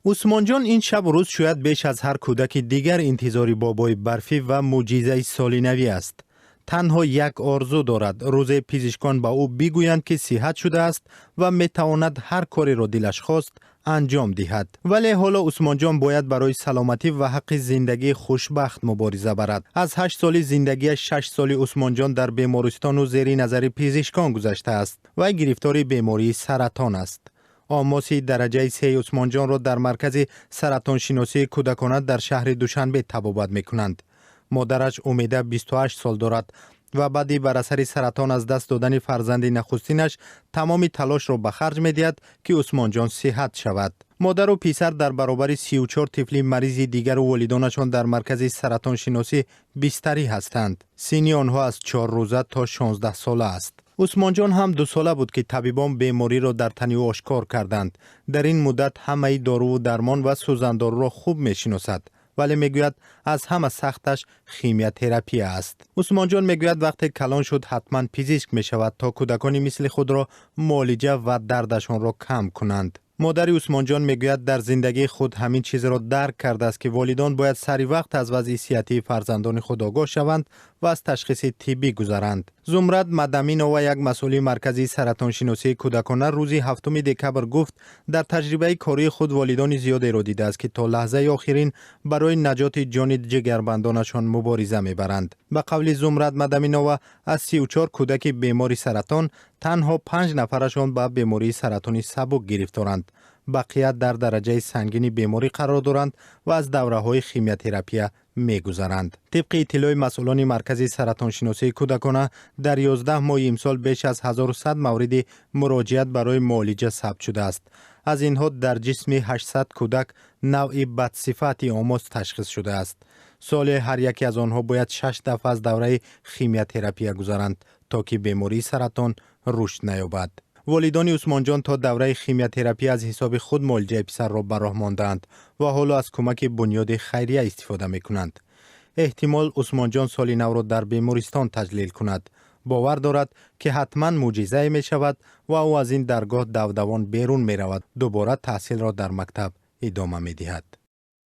Усмонҷон ин шабу рӯз шояд беш аз ҳар кӯдаки дигар интизори бобои барфӣ ва мӯъҷизаи соли навӣ аст. Танҳо як орзу дорад: рӯзе пизишкон ба ӯ бигӯянд, ки сиҳат шудааст ва метавонад ҳар кореро дилаш хост анҷом диҳад. Вале ҳоло Усмонҷон бояд барои саломатӣ ва ҳаққи зиндагии хушбахт мубориза барад. Аз 8 соли зиндагиаш 6 соли Усмонҷон дар бемористону зери назари пизишкон гузаштааст. Вай гирифтори бемории саратон аст. Омоси дараҷаи сеи Усмонҷонро дар маркази саратоншиносии кӯдакона дар шаҳри Душанбе табобат мекунанд. Модараш Умеда 28 сол дорад ва баъди бар асари саратон аз даст додани фарзанди нахустинаш тамоми талошро ба харҷ медиҳад, ки Усмонҷон сиҳат шавад. Модару писар дар баробари 34 тифли маризи дигару волидонашон дар маркази саратоншиносӣ бистарӣ ҳастанд. Синни онҳо аз 4 рӯза то 16 сола аст. Усмонҷон ҳам 2 сола буд, ки табибон бемориро дар тани ӯ ошкор карданд. Дар ин муддат ҳамаи доруву дармон ва сӯзандоруро хуб мешиносад, вале мегӯяд, аз ҳама сахташ химиотерапия аст. Усмонҷон мегӯяд, вақте калон шуд, ҳатман пизишк мешавад, то кӯдакони мисли худро муолиҷа ва дардашонро кам кунанд. Модари Усмонҷон мегӯяд, дар зиндагии худ ҳамин чизро дарк кардааст, ки волидон бояд сари вақт аз вазъи сиҳатии фарзандони худ огоҳ шаванд ва аз ташхиси тиббӣ гузаранд. Зумрад Мадаминова, як масъули маркази саратоншиносии кӯдакона, рӯзи 7 декабр гуфт, дар таҷрибаи кории худ волидони зиёдеро дидааст, ки то лаҳзаи охирин барои наҷоти ҷони ҷигарбандонашон мубориза мебаранд. Ба қавли Зумрад Мадаминова, аз 34 кӯдаки бемори саратон танҳо панҷ нафарашон ба бемории саратони сабук гирифторанд. Бақия дар дараҷаи сангини беморӣ қарор доранд ва аз давраҳои химиотерапия мегузаранд. Тибқи иттилои масъулони маркази саратоншиносии кӯдакона, дар 11 моҳи имсол беш аз 1100 мавриди муроҷиат барои муолиҷа сабт шудааст. Аз инҳо дар ҷисми 800 кӯдак навъи бадсифати омос ташхис шудааст. Соле ҳар яке аз онҳо бояд шаш дафъа аз давраи химиотерапия гузаранд, то ки бемории саратон рушд наёбад. Волидони Усмонҷон то давраи химиотерапия аз ҳисоби худ муолиҷаи писарро ба роҳ мондаанд ва ҳоло аз кӯмаки бунёди хайрия истифода мекунанд. Эҳтимол, Усмонҷон соли навро дар бемористон таҷлил кунад. Бовар дорад, ки ҳатман мӯъҷизае мешавад ва ӯ аз ин даргоҳ давдавон берун меравад, дубора таҳсилро дар мактаб идома медиҳад.